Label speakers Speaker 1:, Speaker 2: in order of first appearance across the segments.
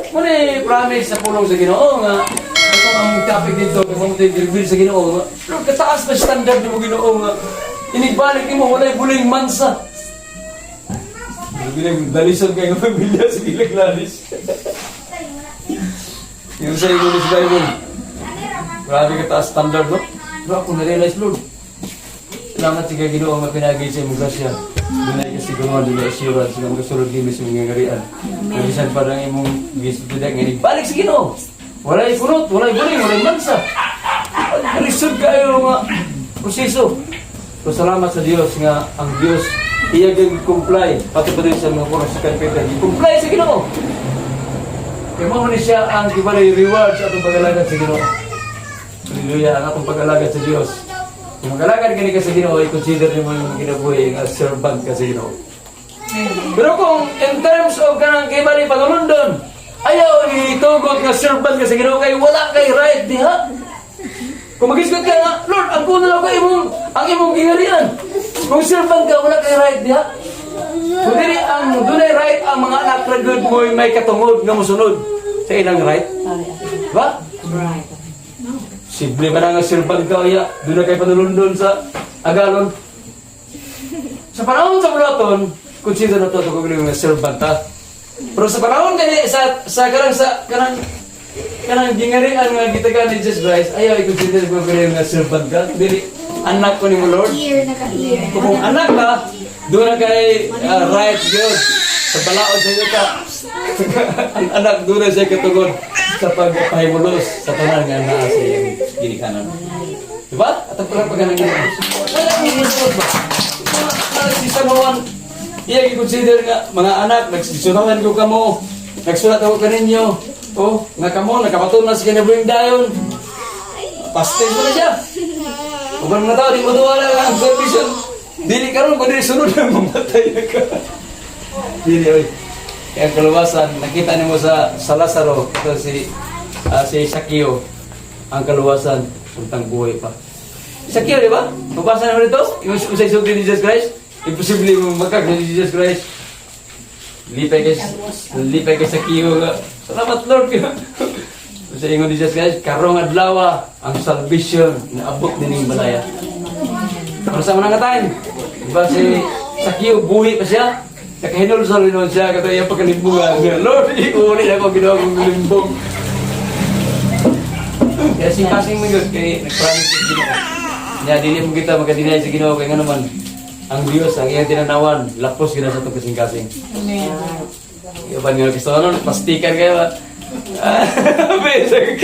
Speaker 1: Muna promise sa pulong sa Ginoo nga ito ang topic dito kay mo reveal sa Ginoo nga, Lord, kataas na standard mo, Ginoo, nga inigbalik nimo walay buling mansa. Bilang dalison kay nga pamilya sa bilang lalis. Yung sa inyo sa Bible. Grabe ka taas standard, no? Pero ako na-realize, Lord. Salamat sa Ginoo nga pinagi sa imong grasya. Dunay kasiguruhan, dunay assurance nga makasulod kini sa imong ngarian. Bisan pa lang imong gisulti nga balik sa Ginoo. Walay kunot, walay buling, walay mansa. Kalisod kayo nga proseso. So salamat sa Dios nga ang Dios iya gyud comply pati pa din sa mga kuros sa Peter. Comply sa Ginoo. Kaya mo ni siya ang gibalay reward sa atong pag-alagad sa Ginoo. Hallelujah, ang atong pag-alagad sa Dios. Kung mag-alagad gani ka sa Ginoo, i-consider nimo yung kinabuhi nga servant ka sa Ginoo. Pero kung in terms of kanang kibali panulundon, ayaw itugot nga servant ka sa Ginoo kay wala kay right diha. Kung magisgot ka nga, "Lord, ang kuno lang ko ang imong giharian." Kung servant ka, wala kay right diha. Kung dili ang dunay right ang mga anak ra gud mo may katungod nga mosunod sa ilang right. Ba?
Speaker 2: Right.
Speaker 1: Simple ba na nga servant ka kaya doon na kay panulundon sa agalon. Sa panahon sa buluhaton, consider na to kung nga servant ha. Pero sa panahon kani sa kanang sa kanang kanang gingarian nga gitagan ni Jesus Christ, ayaw i-consider ko nga servant ka. Dili anak ko nimo, Lord.
Speaker 3: Ear, naka-ear.
Speaker 1: Kung anak ka, doon na kay right gyud sa balaod sa yuta. Ang anak doon na siya katugod sa pagpahimulos sa tanan nga naa sa iyang ginikanan. Diba? At ang pala pagkanang Ginoo. Wala ang isunod ba? Si San Juan, iya i-consider nga mga anak, nagsulatan ko kamo, nagsulat ako kaninyo, oh, nga kamo, nakabaton na sa kinabuhing dayon. Past tense mo na siya. Uban mga tao, di mo duwala ang salvation. Dili karon kundi sunod na mamatay na ka. Dili, oy. Kaya ang kaluwasan, nakita nimo sa Lazaro, ito si Sakio, ang kaluwasan, untang buhay pa. Sakio, di ba? Mabasa naman ito? Yung sa isulti ni Jesus Christ? Imposible mo magkag ni Jesus Christ. Lipay kay Sakio nga. Salamat, Lord. Sa ingon ni Jesus Christ, karong adlaw ang salvation na abot nining balaya. Pero sa mga time, di ba si Sakio buhi pa siya? Nakahinulsol rin siya, kato iya pagkalimbungan. Lord, iuli na ako ginawa kong limbong. Kaya si kasing mo yun, kay nag-promise sa Ginoo. Nya, dili mo kita magka-deny sa Ginoo, kay nga naman, ang Diyos, ang iyang tinanawan, lapos gina sa itong kasing-kasing.
Speaker 2: Amen.
Speaker 1: Iban nga gusto nun, pastikan kayo ba? Besag.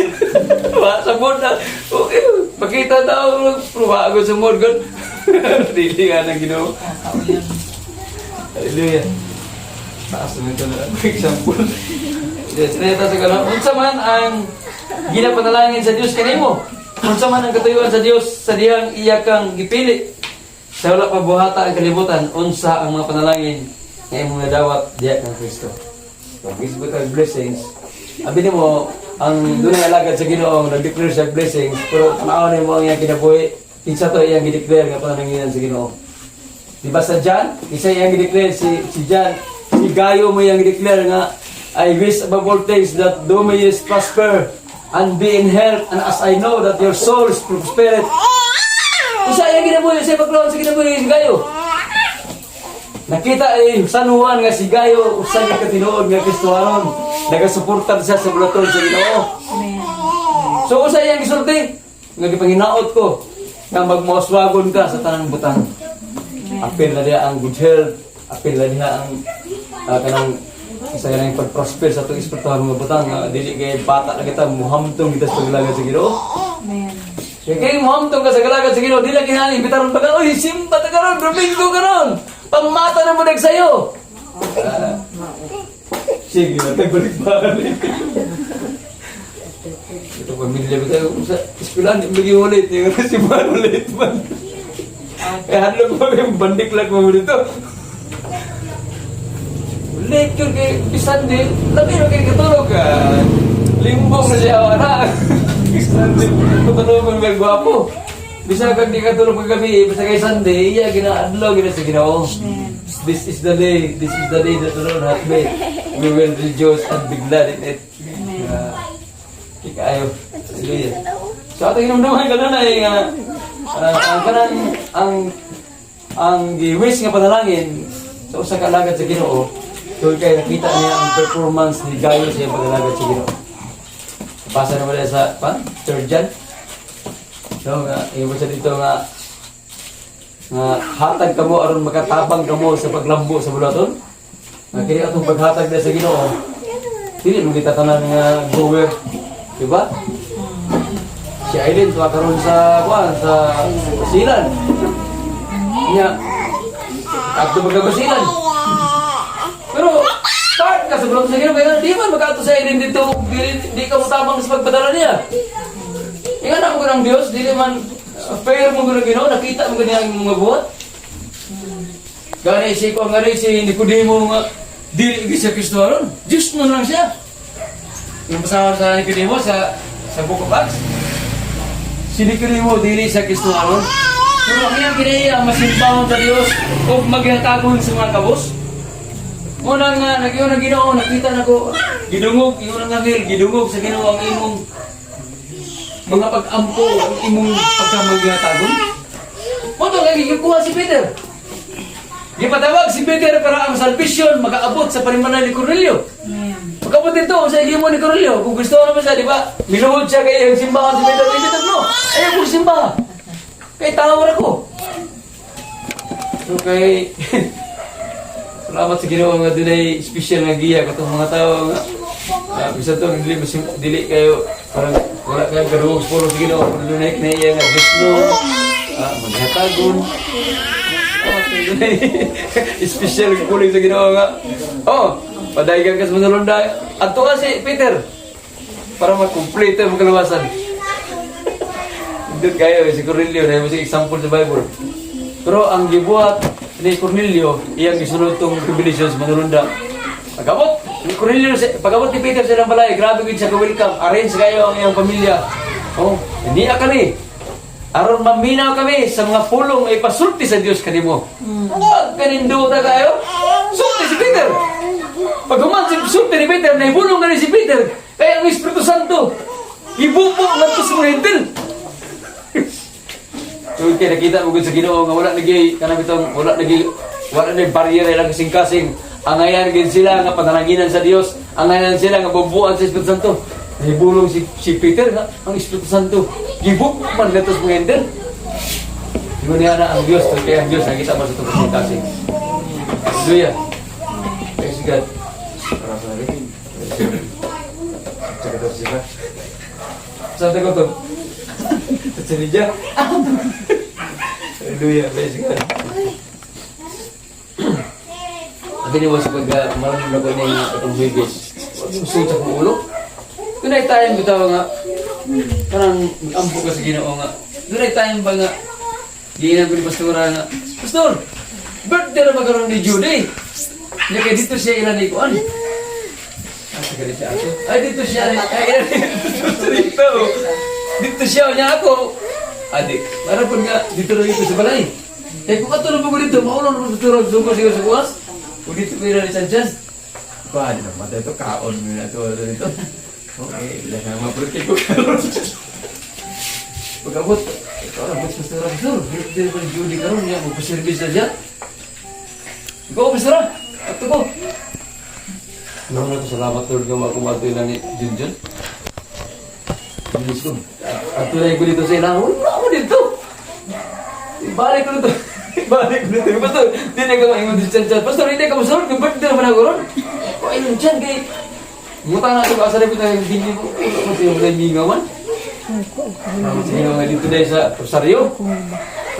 Speaker 1: Wa sa mood na. Okay, pakita daw, pero sa mood god. Dili nga ng Ginoo. Hallelujah. Taas naman ito na example. Yes, neta sa kanon. Unsa man ang ginapanalangin sa Dios kanimo? Unsa man ang katuyuan sa Dios sa dihang iya kang gipili? Sa wala pa buhata ang kalibutan, unsa ang mga panalangin nga imong nadawat diha kang Kristo? So, gisbot ang blessings. Abi nimo ang dunay alagad sa Ginoo nag-declare siya blessings, pero tan-awon nimo ang iyang kinabuhi, kinsa to iyang gi-declare nga panalanginan sa Ginoo? Di ba sa John? Isa iyang gi-declare si John, si Gayo mo iyang gi-declare nga, "I wish above all things that thou mayest prosper and be in health and as I know that your soul is prospered." Usa iyang kinabuhi, sa paglawan sa kinabuhi si Gayo. Nakita ay San Juan nga si Gayo usa nga katinuod nga Kristohanon. Nagasuportar siya sa buluhaton sa Ginoo.
Speaker 2: Amen.
Speaker 1: So usa iyang gisulti nga gipanginaot ko nga magmauswagon ka sa tanang butang. Apil na diha ang good health, apil na diha ang kanang sa kanang pag-prosper sa atong espiritual mga butang nga dili kay bata na kita muhamtong kita sa paglalagad sa Ginoo.
Speaker 2: Amen.
Speaker 1: Kaya kay muhamtong ka sa galagad sa Ginoo, dili kinahanglan imbitaron pa ka, "Oy, simba ta karon, Domingo karon. Pamata na mo sayo." Sige, natay balik-balik. Ito pamilya ko tayo sa eskwelahan, di maging ulit. Yung si man ulit man. Kaya hadlok mo yung bandik lang mo dito. Late yun kay bisan di, labi na kay katulog ka. Limbong na siya, wala. Sunday, matulog may gwapo. Bisa kag di katulog kagabi, basta kay Sunday, iya ginaadlaw gina sa Ginoo.
Speaker 2: Amen.
Speaker 1: This is the day, this is the day that the Lord hath made. We will rejoice and be glad in it. Kaayo. Hallelujah. So ato hinumduman kanunay nga ang kanang ang gi-wish nga panalangin sa usa ka alagad sa Ginoo tungod kay nakita niya ang performance ni Gayo sa iyang pag-alagad sa Ginoo. Basa naman niya sa pa, Third John. So nga ingon siya dito nga nga hatag kamo aron makatabang kamo sa paglambo sa buluhaton. Nga kini atong paghatag na sa Ginoo. Dili mo kita tanan nga goer, di ba? Si Aileen tuwa karon sa kuan, sa Basilan. Nya adto magkabasilan. Pero start ka sa bulong sa Ginoo kaya di man makaadto sa Aileen dito, di ka motabang sa pagpadala niya. Ingan ako ng Dios, dili man fair mo ng Ginoo, nakita mo ganyan ang mga buhat. Gani si ko nga si Nicodemo nga dili gyud siya Kristo aron. Diyos na lang siya. Yung basahan sa Nicodemo sa Book of Acts. Si Nicodemo dili siya Kristo aron. Pero ang iyang kinaiya masimbahon sa Dios ug maghatagon sa mga kabos. Muna nga nagyo na Ginoo, nakita nako gidungog ingon ang anghel, gidungog sa Ginoo ang imong mga pag-ampo, ang imong pagkamaghatagon. Mo to kay gikuha si Peter. Gipatawag si Peter para ang salvation makaabot sa panimalay ni Cornelio. Pagkabot dito, sa mo ni Cornelio, kung gusto naman siya, di ba? Miluhod siya kay iyang simbahan si Peter. Hindi no. Ayaw kong simbahan. Kay tawar ako. So kay salamat sa Ginoo nga dunay special nga giya katong mga tao nga bisan to dili dili kayo parang wala kayo kadungog sa pulong sa Ginoo, pero dunay kinaiya nga Diyos no maghatagon. Salamat kay dunay special nga pulong sa Ginoo nga oh padaygan ka sa manulunda, adto ka si Peter para makumpleto ang kaluwasan. Doon kayo, si Cornelio, na mo si example sa Bible. Pero ang gibuhat ni Cornelio, iyang gisunod tong revelation sa manulunda. Pagabot ni Cornelio, pagabot ni Peter sa ilang balay, grabe gid siya ka-welcome. Arrange kayo ang iyang pamilya. Oh, hindi kami. Aron maminaw kami sa mga pulong ay pasulti sa Dios kanimo. Pagkaninduta kayo, sulti si Peter. Pag human si sulti ni Peter, naibulong ka ni si Peter. Kaya ang Espiritu Santo, ibubo ngadto sa mga Hentil. So kaya nakita mo gud sa Ginoo nga wala nagi kanang bitong wala nagi barrier ilang kasing-kasing. Angayan gid sila nga panalanginan sa Dios, angayan sila nga bubuan sa Espiritu Santo. Nahibulong si Peter nga ang Espiritu Santo gibuk man ngadto sa mga Hentil. Ingon niya na ang Dios, kaya ang Dios nakita mo sa itong kasing-kasing. Hallelujah. Praise God. Para sa rin. Tsaka to siya. Saan ko to? Sa Sinidya. Hallelujah. Praise God. Ang ginawa sa pag maraming na ko niya yung atong babies. Suot sa akong ulo. Dunay time bitaw nga parang mag-ampo ka sa Ginoo nga. Dunay time ba nga giinan ko ni Pastora nga, "Pastor, birthday na magkaroon ni Judy." Niya kay dito siya ilan ni Kuan. Ah, sa siya ato. Ay, dito siya. Ay, ilan ni dito. Dito siya niya ako. Adik, para po nga, dito na dito sa balay. Kaya kung ato na po ko dito, maulo na po Pastora, sungko siya sa kuwas. Kung dito ko ilan ni Sanchez. Kuan, matay ito, kaon mo na ito, dito. Okay, bila na maprotect ko karon. Pag-abot, ito lang, ba't Pastora, Pastor, birthday pa ni Judy karon niya, magpa-service na siya. Ikaw, Pastora, ato ko. Noon na ko, salamat Lord nga makumato na ni Junjun. Bilis ko. Ato na ko dito sa ilang, wala ako dito. Ibalik ko dito. Ibalik ko dito. Pastor, di na ka maingon dito dyan. Pastor, hindi ka masunod. Yung birthday naman ako ron. O ayun dyan, kay muta na ito, asa na po tayo, hindi mo, wala mo siya mga mingawan. Sige nga dito dahil sa Rosario.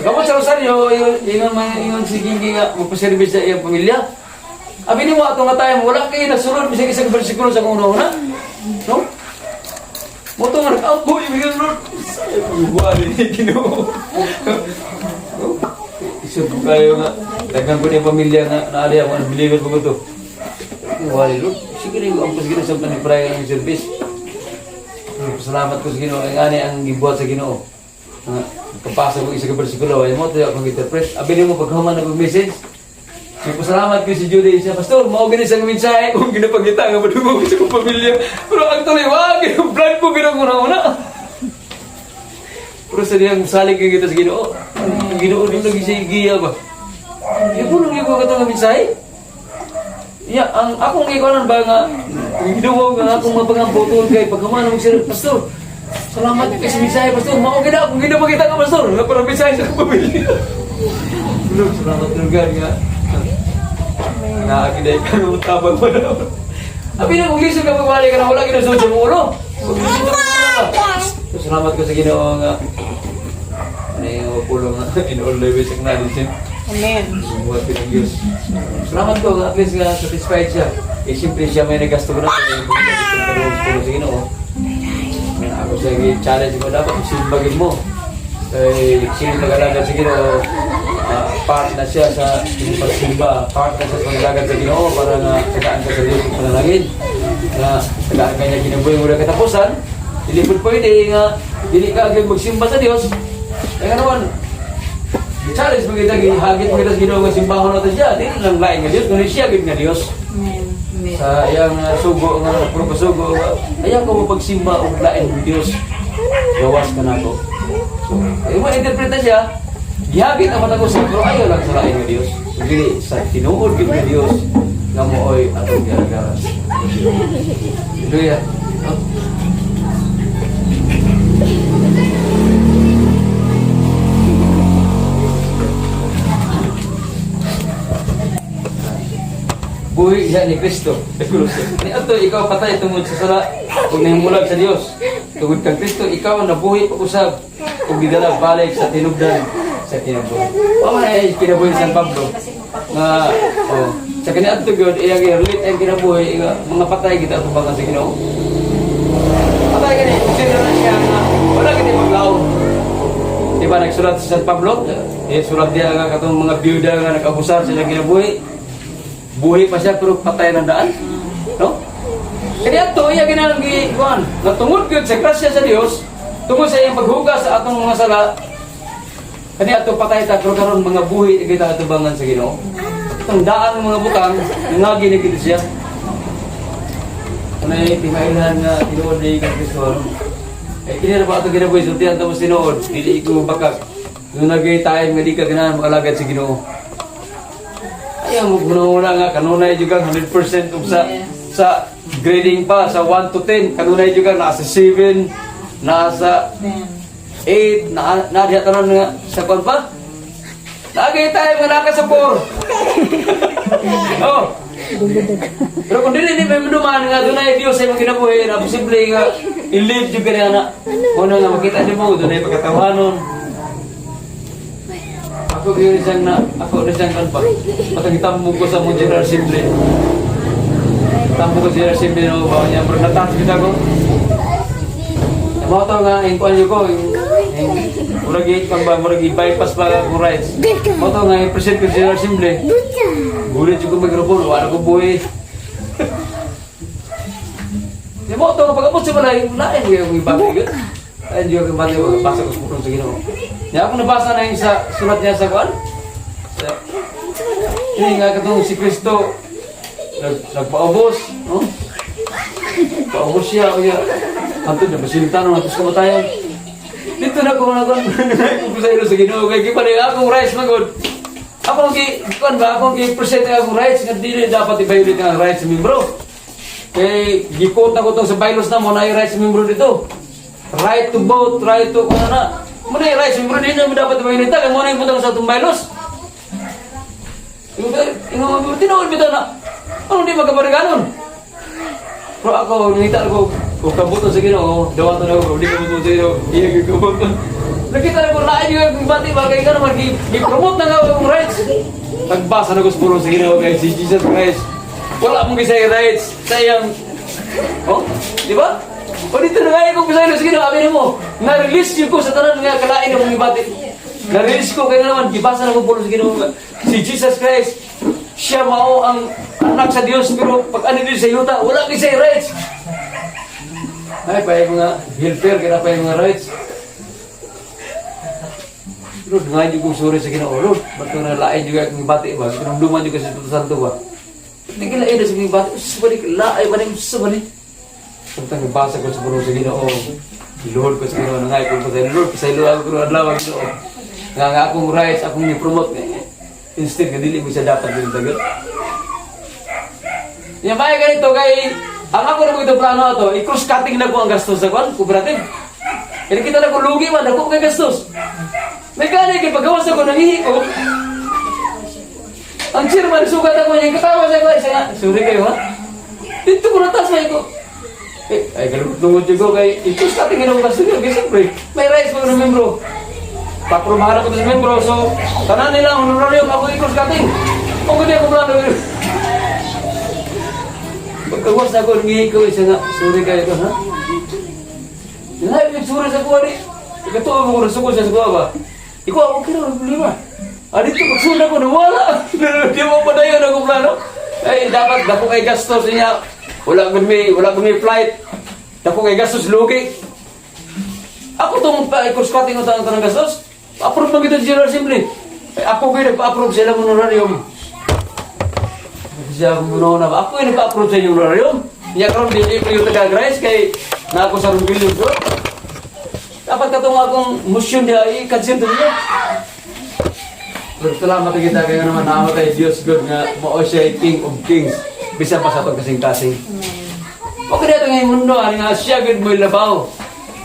Speaker 1: Pagkabot sa Rosario, ingon, ingon, man, ingon si Gingy nga, magpa-service sa iyang pamilya. Abi ni mo ato nga tayo, wala kayo nagsulod, bisag isang bersikulo sa kung una. No? Mo to nga nag-ampo, ibigay Lord. Buwan ni Ginoo. No? Isip ko kayo nga, daghan ko niyang pamilya nga, naali ako, ng believer ko to. Wali Lord, sige rin, ang sige sa panipray ng service. Salamat ko sa Ginoo, ang ani ang gibuhat sa Ginoo. Nga, kapasa ko isa ka bersikulo, ay mo tayo akong interpret. Abi nimo paghuman na message. So, pasalamat ko si Judy siya, "Pastor, mao gani sa mensahe kung ginapangita nga madungog sa kong pamilya." Pero actually, wag, vlog ko ginang una-una. Pero sa diyang salig kay kita sa Ginoo. Ang Ginoo din lagi siya giya ba. Ibunog yung ko katong mensahe. Ya, ang akong gikonan ba nga ang Ginoo nga akong mapangamputon kay pagkamana mo sila, "Pastor. Salamat kay sa mensahe, Pastor. Mao gid akong ginapakita ka, Pastor, nga para mensahe sa akong pamilya." Lord, salamat lugar nga. Naakiday ka ng tabang mo na. Abi na kung lisod ka magwali ka na wala ginasud sa mong ulo. Kung lisod ka magwali. So, salamat ko sa Ginoo nga ano yung pulong nga in all the ways acknowledge him.
Speaker 2: Amen.
Speaker 1: Buhat ko ng Diyos. Salamat ko nga at least nga satisfied siya. Eh siyempre siya may nagasto ko na kaya yung pulong sa Ginoo. Nga ako sa challenge ko dapat simbagin mo. Kay sino mag-alagad sa Ginoo, part na siya sa pagsimba, part na siya sa pag-alagad sa Ginoo para nga tagaan ka sa Diyos sa panalangin. Nga tagaan ka niya kinabuhi mo na katapusan, dili po pwede nga dili ka agad magsimba sa Diyos. Kaya nga naman, challenge mo kita, gihagit mo kita sa Ginoo nga simbahon natin siya. Dili lang lain nga Diyos, kundi siya gid nga Diyos.
Speaker 2: Amen. Amen.
Speaker 1: Sa iyang sugo nga puro kasugo nga ayaw ko mapagsimba og lain nga Diyos. Gawas ka nako. So, ay mo interpreta siya, gihagit ang matag usa pero ayaw lang sa lain nga Diyos. So, dili sa tinuod gid nga Diyos nga mooy atong gialagaran. Hallelujah. Oh. Buhi siya ni Kristo sa krus. Ni ato ikaw patay tungod sa sala ug nahimulag sa Dios. Tungod kang Kristo ikaw ang nabuhi pag-usab ug gidala balik sa tinubdan sa kinabuhi. Wa man ay kinabuhi ni San Pablo nga oh, sa kaniadto gyud iyang i-relate ang kinabuhi nga mga patay kita atubangan sa Ginoo. Patay gani, consider na siya nga wala gani maglaom. Di ba nagsulat si San Pablo? Eh, sulat niya nga katong mga biyuda nga nag-abusar sila kinabuhi. Buhi pa siya pero patay ng daan. No? Kaya ato iya ginang gi kuan, nga tungod gyud sa grasya sa Dios, tungod sa iyang paghugas sa atong mga sala, kani ato patay ta pero karon mga buhi kita atubangan sa Ginoo. Itong daan ng mga butang, nangagi na gid siya. Kanay timailhan nga tinuod ni kang Kristo. Eh kini ra ba ato ginabuhi sultihan tapos tinuod, dili ko bakag. Nung nagay time nga di ka ganahan makalagad sa Ginoo. Ayaw mo muna nga kanunay jud kang 100% ug sa sa grading pa sa 1 to 10 kanunay jud kang nasa 7, nasa 8, na na diha tanan nga sa kwan pa. Lagi tayo nga naka sa 4. Oh. Pero kung dili ni may maduman nga dunay Dios sa imong kinabuhi na posible nga i-lead jud ka niya na. Una nga makita nimo dunay pagkatawanon. Ako gyud siyang na ako na siyang kan pa. Patang tambong ko sa mong General Assembly. Tambong ko sa General Assembly no ba niya pero natouch kita ko. Mao to nga in kuan ko yung murag kan ba murag i-bypass ba akong rights. Mao to nga i-present ko sa General Assembly. Gulit jud ko microphone, wala ko buhi. Di mo to pag abot sa balay, lain mo yung ibati gyud. Ay, di ko bati ko basa ko sa pulong sa Ginoo. Nya ako nabasa na yung sa sulat niya sa kuan. Sa ini nga katong si Kristo nagpaubos, no? Paubos siya unya. Hantod na basilta no natos kamatayan. Dito na ko na ko sa ilo sa Ginoo kay gipa ni akong rights magod. Ako gi kuan ba akong gi present ang akong rights nga dili dapat i-violate ang rights sa membro. Kay gi-quote na ko tong sa bylaws na mo na yung rights sa membro dito. Right to vote, right to kung ano na. Mo na yung rights sa membro dili na mo dapat i-violate kay mo na yung butang sa atong bylaws. Yung yung tinuod bitaw na. Ano di magkabariganon? Pero ako, nangita ko, kung kabuton sa Ginoo, dawaton ako, di kabuton sa Ginoo, iya gyud kabuton. Nakita na ko lain yung bati ba kay ka naman gi-promote na nga akong rights. Nagbasa na ko sa pulong sa Ginoo kay si Jesus Christ. Wala mong gisay rights sa iyang. Oh, di ba? O dito na nga akong gisay sa Ginoo, abi mo, na-release yun ko sa tanan nga kalain ng mga bati. Na-release ko kaya naman gibasa na ko pulong sa Ginoo nga si Jesus Christ siya mao ang anak sa Dios pero pag ano din sa yuta wala kisay rights. Ay, pa yung mga welfare, kaya pa yung mga rights. Lord, nga yung kong sorry sa Ginoo. Lord, ba't ko nalain juga akong bati ba? Kinumduman juga sa Espiritu Santo ba? Hindi ka lain sa akong bati. Usa ba ni? Laay ba ni? Usa ba ni? Samtang nabasa ko sa pulong sa Ginoo. Lord ko sa Ginoo. Nangay ko sa Lord, pasaylo ako ko adlaw ang Ginoo. Nga nga akong rights, akong ni-promote. Instead, nga dili mo siya dapat din tagal. Yan ba ganito kay ang ako na ko itong plano ato, i-cross cutting na ko ang gastos sa kwan, cooperative. Kaya kita na ko lugi man, ako kay gastos. May gani kay pagawas ako nangihi ko. Ang chairman sugat ako niya, katawa siya ko, siya nga, "Sorry kayo ha. Dito ko natas na ko." Eh, ay galunod ko kay i-cross cutting na ang gastos niya, kasi siyempre, may rights pa ng membro. Paprobahan ako sa membro, so tanan nila ang honorarium ako i-cross cutting. O gani ako plano. Pagkawas ako, nangihi ko, siya nga, "Sorry kayo ko ha." Lahat yung sorry sa kuha ni. Ikatuo mo ko nasugod siya sa kuha ba? Ikaw, okay na, walang problema. Ah, dito, pagsunod ako, nawala. Di mo pa dayon ako plano. Ay, dapat, dako kay gastos niya. Wala ko may flight. Dako kay gastos, lugi. Ako tong pa-cross cutting ko tanang gastos. Approve man kita sa General Assembly. Ay, ako kayo nagpa-approve sa ilang honorarium. Siya akong ganoon na ba? Ako yung nagpa-approve sa inyong honorarium. Niya karon dili ko yung taga-rice kay na ako sa Rombilio ko. Dapat katong akong motion niya i-cancel to niya. Pero salamat kita kayo naman naawa tayo Diyos God nga mao siya King of Kings bisan pa sa atong kasing-kasing. Okay na ito ngayong mundo, ani nga siya gud mo labaw.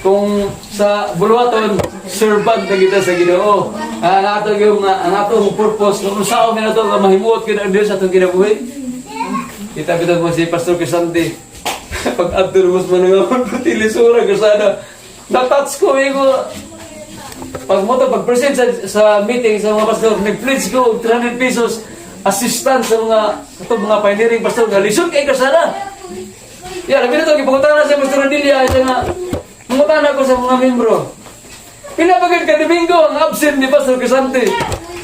Speaker 1: Kung sa buluhaton, servant na kita sa Ginoo. Ang ato yung ang atong purpose kung unsaon mi nato nga mahimuot gyud ang Dios sa atong kinabuhi. Kita bitaw mo si Pastor Crisanti. Pag adto mo sa mga pati lisura kasada. Na-touch ko eh ko. Pag mo to pag-present sa meeting sa mga pastor, nag-pledge ko og 300 pesos assistance sa mga katong mga pioneering pastor nga lisod kay kasada. Ya, labi na to gipangutana sa Pastor Radilla siya nga mangutana ko sa mga membro. Pila ba gid ka Domingo ang absent ni Pastor Crisanti?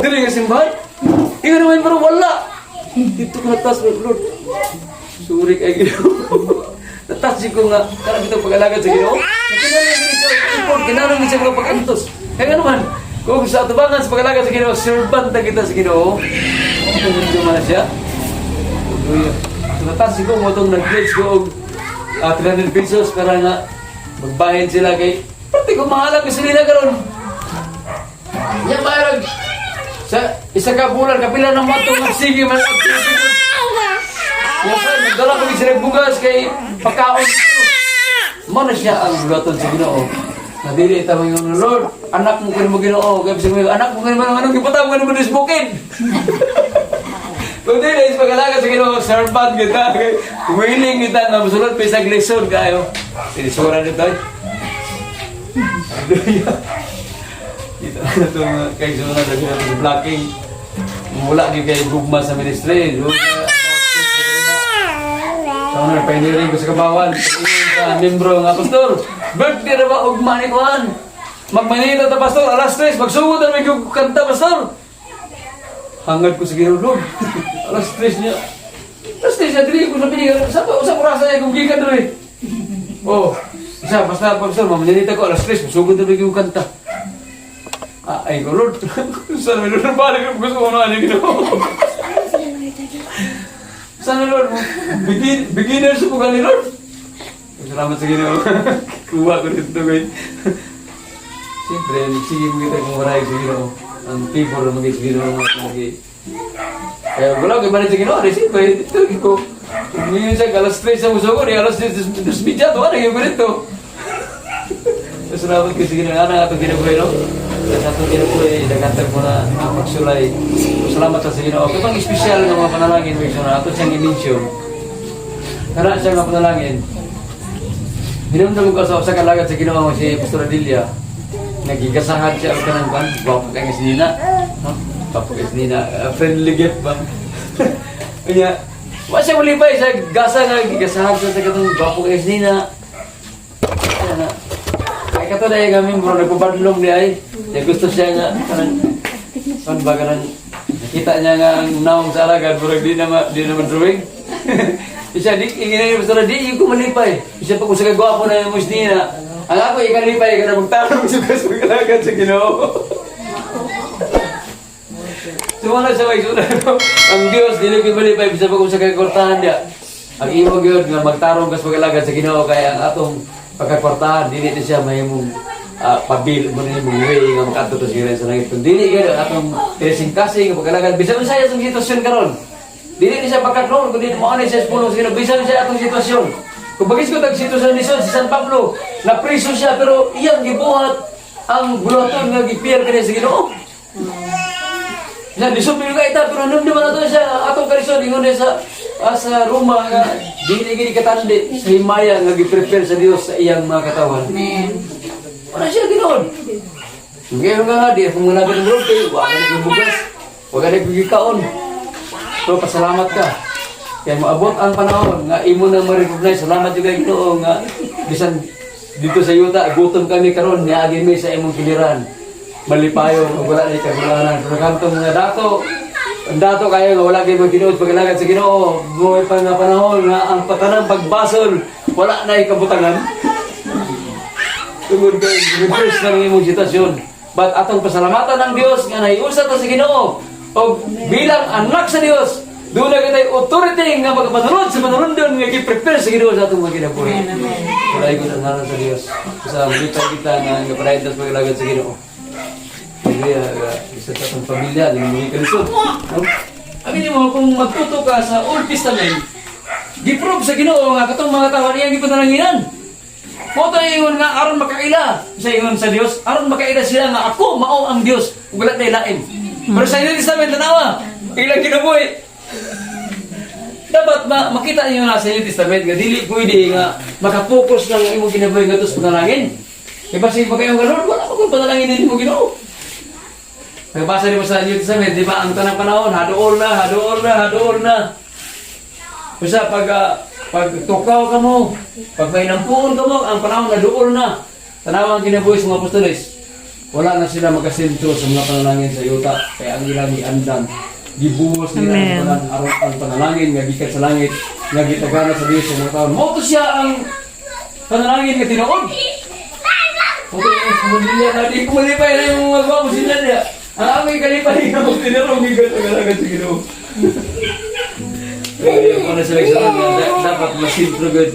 Speaker 1: Dili nga simbahan? Ingon naman membro, wala. Dito ko na-touch, Lord. Sorry kay Ginoo. Na-touch ko nga kana bitong pag-alagad sa Ginoo. Kinahanglan ni sa effort, kinahanglan ni sa mga pag-antos. Kaya nga naman, kung sa atubangan sa pag-alagad sa Ginoo, servant na kita sa Ginoo. Kung mundo man na siya. Hallelujah. So na-touch ko mo itong nag-pledge ko og 300 pesos para nga magbahin sila kay pati ko mahal ang gasolina karon. Nya bayarag sa isa ka bulan kapila na mo itong sige man at Yasa, nagdala ko sila bugas kay pagkaon dito. Mo na siya ang buluhaton sa Ginoo. Nadili ita mo yung Lord, anak mo kani mo Ginoo. Kaya bisag mo anak mo kani mo anong gipataw mo mo bukid. Kung dili is pag-alaga sa Ginoo, servant kita. Willing kita nga musulod pa isang lisod kayo. Sinisura nito ay. Hallelujah. Kita na ito mga kaigsunan sa sa blocking. Mula gyud kay gugma sa ministry. So, sa mga pioneering ko sa Kabawan, sa membro nga pastor, birthday na ba ugma ni Juan? Magmanita ta pastor, alas 3, magsugod na may kanta pastor. Hangad ko sa Ginoo, Lord. Alas 3 niya. Alas 3 niya, dili ko sa pinigan. Sa oras niya kung gikan diri. Oh, isa, basta pastor, mamanita ko alas 3, magsugod na may kanta. Ah, ay ko, Lord. Saan may Lord, balik ko gusto ko na niya Ginoo. Sana Lord, beginners po kami Lord. Salamat sa Ginoo. Kuha ko dito guys. Siyempre, sige mo kita kung maray sa Ginoo. Ang favor na maging sa Ginoo mga lagi. Kaya wala ko ibalik sa Ginoo. Di siyempre, dito ko. Kung ngayon siya, alas 3 sa muso ko, di alas 3, dos media, tuwa na ko dito. Salamat ko sa Ginoo. Ano ang atong kinabuhi, no? Kaya sa atong kinabuhi, dagantag mo na ang pagsulay. Salamat sa Ginoo. Kapag espesyal nga mga panalangin, may na ato siyang i-mention. Kana siya nga panalangin. Hinumdum ko sa kalagad sa Ginoo si Pastor Adilia. Nagigasahan siya og kanang kan, gwapo kay nga si Nina. No? Gwapo kay si Nina, friendly gift ba? Kanya, wa siya mulipay sa gasa nga gigasahan siya sa katong gwapo kay si Nina. Kaya na, kay kato na nga membro nagpabadlong di ay. Ya gusto siya nga kanang kan ba kanang nakita niya nga ang naong sa alagad murag di na drawing. Isa di ingin na basta di ko malipay. Isa pag usa ka gwapo na yung Nina. Ang ako ikalipay ka na magtanong sa pag-alagad sa Ginoo. So wala sa may ang Dios dili gyud malipay bisan pa kung sa kwartahan niya. Ang imo gyud nga magtarong kas pag-alagad sa Ginoo kay ang atong pagkakwartahan dili na siya mahimong pabil mo na imong way nga makadto ta sa langit. Kung dili gyud ang atong kasing nga pag-alagad bisan unsay atong sitwasyon karon. Dili ni siya pagkaklon, kundi mao na siya sa pulong sa Ginoo bisan unsay atong sitwasyon. Kung bagis ko tag sitwasyon ni si San Pablo, napriso siya pero iyang gibuhat ang buluhaton nga gipier kaniya sa Ginoo. Na lisod ka ita pero namdaman nato siya atong kalisod ingon niya sa Roma nga dili gid katandi sa himaya nga gi-prepare sa Dios sa iyang mga katawan.
Speaker 2: Amen.
Speaker 1: Wala siya ginoon. Ngayon nga di ako mga ng rote, wala na bugas, wala na gikaon. So pasalamat ka. Kaya moabot ang panahon nga imo na ma-recognize, salamat jud kay Ginoo nga bisan dito sa yuta gutom kami karon niagi mi sa imong kiliran. Malipayon ug wala ni kagulanan. Pero kantong mga dato, ang dato kayo nga wala kay magtinuod pag-alagad sa Ginoo, buhay pa nga panahon nga ang patanang pagbasol wala na ikabutangan tungod kay reverse lang imong sitwasyon. But atong pasalamatan ang Dios nga nahiusa ta sa Ginoo og bilang anak sa Dios, doon na kita'y authority nga magpanunod sa panunundon nga gi-prepare sa Ginoo sa atong mga kinabuhi. Wala ko ang ngalan sa Dios. Sa lipay kita nga nga padayon ta sa pag-alagad sa Ginoo. Hindi, isa sa atong pamilya, di mo kalisod. No? Amin mo, kung magtuto ka sa Old Testament, giprove sa Ginoo nga katong mga tawo iyang gipanalanginan. Mao to ingon nga aron makaila sa ingon sa Dios, aron makaila sila nga ako mao ang Dios ug wala nay lain. Pero sa New Testament, tanawa, ilang kinabuhi. Dapat makita niyo na sa New Testament nga dili pwede nga makapokus lang ang imong kinabuhi ngadto sa panalangin. Kay basi pa kayo nga, "Lord, wala pa kong panalangin nimo, Ginoo." Nagbasa nimo sa New Testament, di ba, ang tanang panahon, haduol na, haduol na, haduol na. Basta pag tukaw ka mo, pag may nampuon ka mo, ang panahon na duol na. Tanawa ang kinabuhi sa mga apostoles. Wala na sila makasentro sa mga panalangin sa yuta. Kaya ang ilang giandam, gibuhos nila ang
Speaker 3: Amen.
Speaker 1: tanan aron ang panalangin nga gikan sa langit, nga gitagana sa Dios sa mga tao. Mao to siya ang panalangin nga tinuod. Mao to yung pamilya na di ko malipay na yung mga gwapo sila niya. Ang aming kalipay nga mo tinarong gikan sa kalagan sa Ginoo. Kaya kung na sila sa dapat masintro good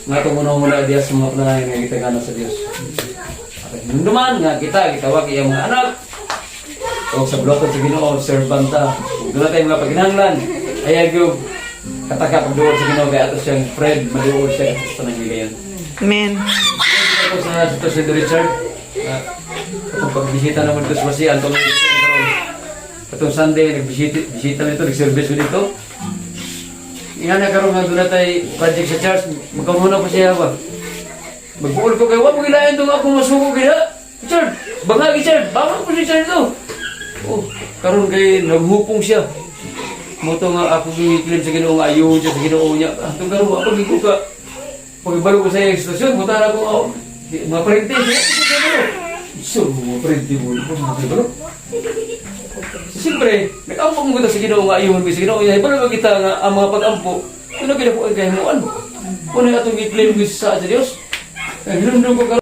Speaker 1: nga itong muna diya sa mga panalangin nga gitagana sa Dios. Okay. Nunduman nga kita, gitawag iyang mga anak, o sa buloton sa Ginoo, servanta. Ug doon tayo mga paginahanglan. Ay gyud kataka pagduol sa Ginoo kay ato siyang friend, maduol siya sa tanang higayon.
Speaker 3: Amen.
Speaker 1: Ito sa sitwasyon ni Richard. Atong pagbisita naman dito sa Masian, itong atong Sunday, nagbisita bisita nito, nag-service ko dito. Ina na karon nga doon tay project sa church, magkamuna pa siya ba? Magbuol ko kay wa mo gilain tong ako masuko gina. Richard, bangag Richard, bangag po si Richard ito. Oh, karon kay naghupong siya. Mo to nga ako gi-claim sa Ginoo nga ayo siya sa Ginoo niya. Ah, tong karon ako gigo ka. Pagibalo ko sa iyang sitwasyon, buta na ko, oh, mga prente, so, mga prente mo, mga prente. Siyempre, nag-ampo mo kita sa Ginoo nga ayun sa Ginoo niya, ibalo ba kita nga ang mga pag-ampo, ano kinakuan kay himuan. Una atong gi-claim sa Diyos. Hinumdum ko karon.